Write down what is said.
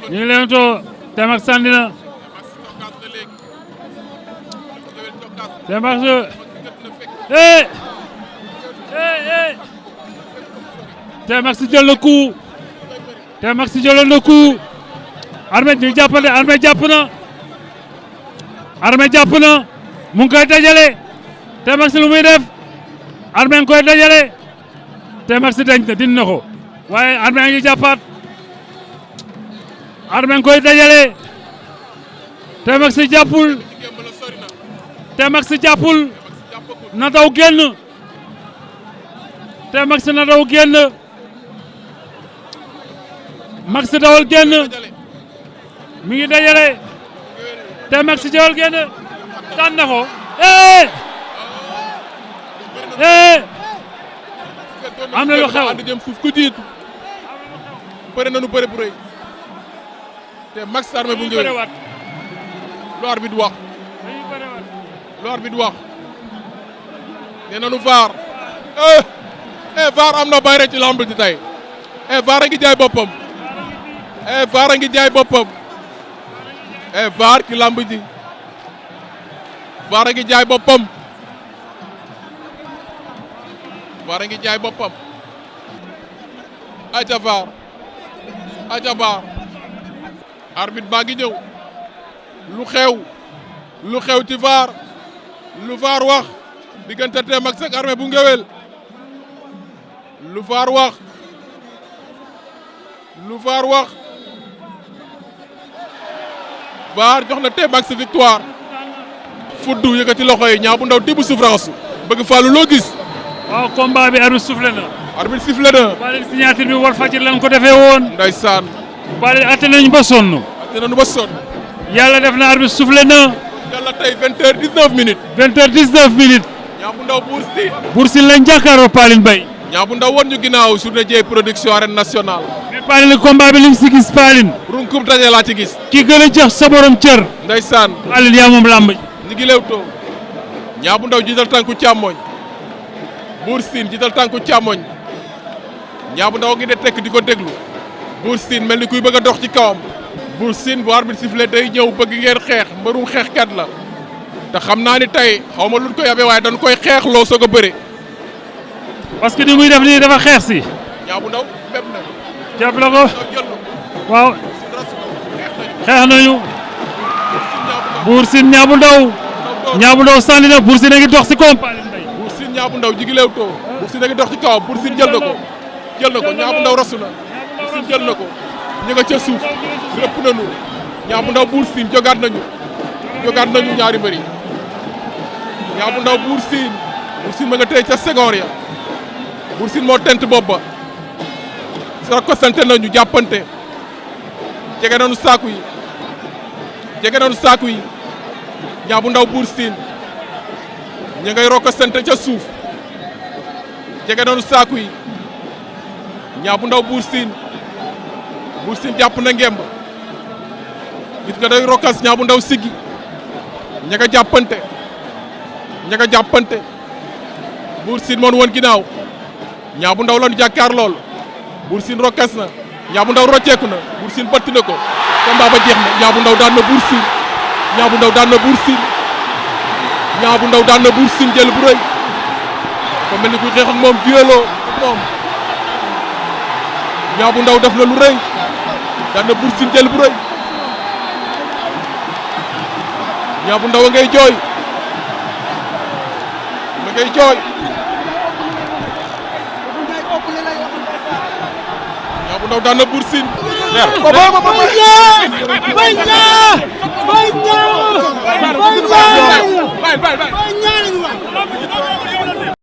ñu ngi leen too Temax sànni na Temax Temax jël na coup Temax jëloon na coup Armé ñu jàppale Armé jàpp na Armé jàpp na mu ngi koy dajale Temax lu muy def Armé ngi koy dajale Temax dañ na din na ko waaye Armé ngi jàppaat Armé ngi koy dajale Temax jàppul Temax jàppul na daw génn Temax na daw génn Max dawal génn mi ngi dajale Temax dawal génn daan na ko am na lu xew ànd jëm suuf ku jiitu bëri nañu bëri bu rëy te Max Armé bu ngeen lu arbitre wax lu arbitre wax nee nañu VAR VAR am na bayre ci lamb ji tey VAR a ngi jaay boppam VAR a ngi jaay boppam VAR ci lamb ji VAR a ngi jaay boppam VAR a ngi jaay boppam aca VAR arbitre baa ngi ñëw lu xew ci VAR lu VAR wax diggante Temax ak Armé bu ngewel lu VAR wax VAR jox na Temax victoire fuddu yëkkati loxo yi Niang bu Ndaw tibb souffrance bëgg Fallou loo gis waaw combat bi arbitre sifflé na arbitre sifflé na bale signature bi war fajir lan ko defee woon ndeysaan bale atte nañu ba sonn yàlla def na arbitre sifflé na yàlla tey 20h19 minutes 20h19 minutes Niang bu Ndaw Bour Sine lañ jàkkaaroo Paline Mbaye Niang bu Ndaw woon ñu ginnaaw Journée DIEYE production arène nationale mais Paline combat bi li mu si gis Paline runkum daje laa ci gis ki gën a jox sa borom cër ndeysaan Paline yaa moom làmb ñi ngi lewtoo Niang bu Ndaw jiital tànku càmmoñ Bour Sine jiital tànku càmmoñ Niang bu Ndaw ngi de tekk di ko déglu Bour Sine mel ni kuy bëgg a dox ci kawam Bour Sine bu arbitre sifflé day ñëw bëgg ngeen xeex mbërum xeexkat la te xam naa ni tey xaw ma luñ ko yabee waaye dañ koy xeexloo soog a bëre parce que ni muy def nii dafa xeex si Niang bu Ndaw bépp na jàpp la ko waaw xeex nañu Bour Sine Niang bu Ndaw sànni na Bour Sine a ngi dox si kawam Paline Mbaye Bour Sine Niang bu Ndaw jigi leewtoo Bour Sine a ngi dox ci kawam Bour Sine jël na ko Niang bu Ndaw rasu na Bour Sine jël na ko ñu nga ca suuf rëpp nañu Niang bu Ndaw Bour Sine jogaat nañu ñaari mbëri Niang bu Ndaw Bour Sine ma nga tey ca seconde ya Bour Sine moo tent bopp ba rakkosante nañu jàppante jege nañu saaku yi Niang bu Ndaw Bour Sine ñu ngay rokkosante ca suuf jege nañu saaku yi Niang bu Ndaw Bour Sine jàpp na ngemb gis nga day rokkas Niang bu Ndaw siggi ña nga jàppante Bour Sine moon woon ginnaaw Niang bu Ndaw lañu jàkkaar lool Bour Sine rokkas na Niang bu Ndaw rocceeku na Bour Sine bëtt na ko combat ba jeex na Niang bu Ndaw daan na Bour Sine Niang bu Ndaw daan na Bour Sine jël bu rëy fa mel ni kuy xeex ak moom dueloo ak moom Niang bu Ndaw def na lu rëy daan na Bour Sine jël bu rëy Niang bu Ndaw a ngay jooy Niang bu Ndaw daan na Bour Sine